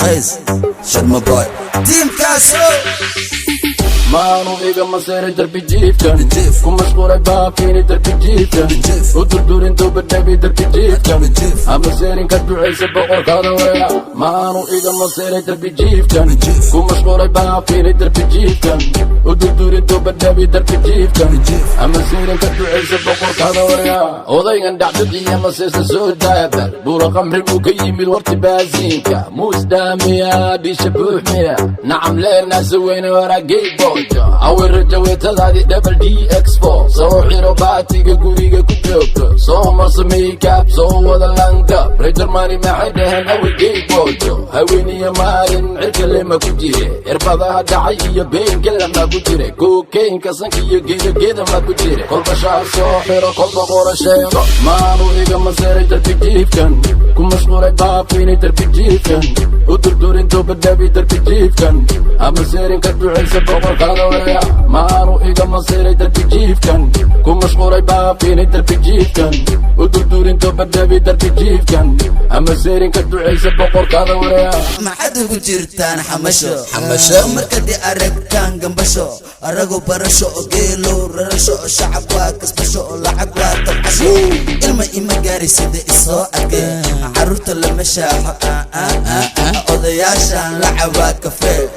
Qays Sharma Boy, tiimkaaso. Maanu iga maseeray darbi jiifkan. Jiif. Ku mashquulay baafiini darbi jiifkan. Jiif. U durdurin dubadhabi darbi jiifkan. Jiif. Ama seerin ka ducaysa boqorkaada weya. Maanu iga maseeray darbi jiifkan. Jiif. Ku mashquulay baafiini darbi jiifkan, u durdurin dubadhabi darbi jiifkan. Jiif. Ama seerin ka ducaysa boqorkaada weya. Odaygan dhacdadiya maseesa soo daabal buura qamri buu ka yimid warti baasiinka muusdaamiya dhisha buuxmiya nacam leenaase weyne waraagay boojo awira jaweetadaadii double d x four soo xiro, baatiga guriga ku joogto, soo marso makeup, soo wada langab. Reer Jarmani maxay dhaheen? Awigay boojo haweeniya maalin cirka lema ku jire, irbadaha dhacay iyo beenka lama ku jire, kokaynka sanka iyo geeda ma ku jire, kolba shaar soo xiro, kolba qora sheego. Maanu iga maseeray darbi jiifkan, ku mashquulay baafiini darbi jiifkan, u durdurin dubadhabi darbi jiifkan, ama seerin ka ducaysa boqorkaada weya. Maanu iga maseeray darbi jiifkan, ku mashquulay baafiini darbi jiifkan, u durdurin dubadhabi darbi jiifkan, ama seerin ka ducaysa boqorkaada weya. Maxaad ugu jirtaan xamasho? Xamasho. Markadii aragtaan gambasho, arago barasho, geelow rarasho, shacab waa kasbasho, lacag waa tabcasho. Ilma ima gaari sida isoo arkay, caruurta lama shaaxo, odayaashan la cabaa kafee.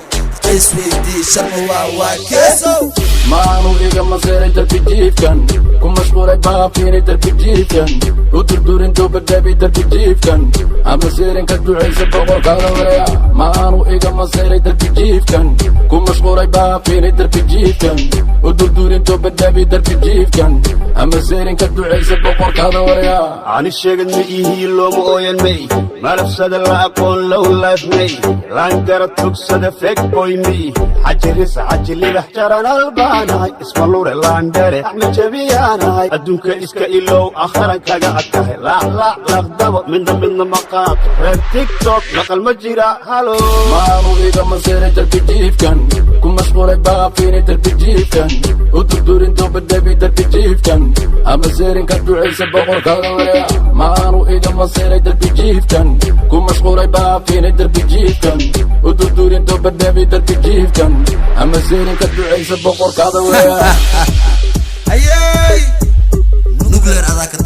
Qays weydii, Sharma waa keesow. Maanu iga maseeray darbi jiifkan, ku mashquulay baafiini darbi jiifkan, u durdurin dubadhabi darbi jiifkan, ama seerin ka ducaysa boqorkaada weya. Maanu iga maseeray darbi jiifkan, ku mashquulay baafiini darbi jiifkan, u durdurin dubadhabi darbi jiifkan, ama seerin ka ducaysa boqorkaada weya. Ani sheegad ma ihi, looma ooyan may, malabsada la aqoon, low life may, laangara tugsada, fake boy me, xajiris xajilibax jaran albaanahay, ismalure laandhere axmed jabiyaanahay, adduunka iska ilow, akharan kaga adkahay, laaclaac laqdabo, midna midna ma qaato, reer TikTok maqal ma jira halo. Maanu iga maseeray darbi jiifkan, ku mashquulay baafiini darbi jiifkan, u durdurin dubadhabi darbi jiifkan, ama seerin ka ducaysa boqorkaada weya. Maanu iga maseeray darbi jiifkan, ku mashquulay baafiini darbi jiifkan, u durdurin dubadhabi darbi jiifkan, ama seerin ka ducaysa boqorkaada weya. Ayay nuclear adaa ka.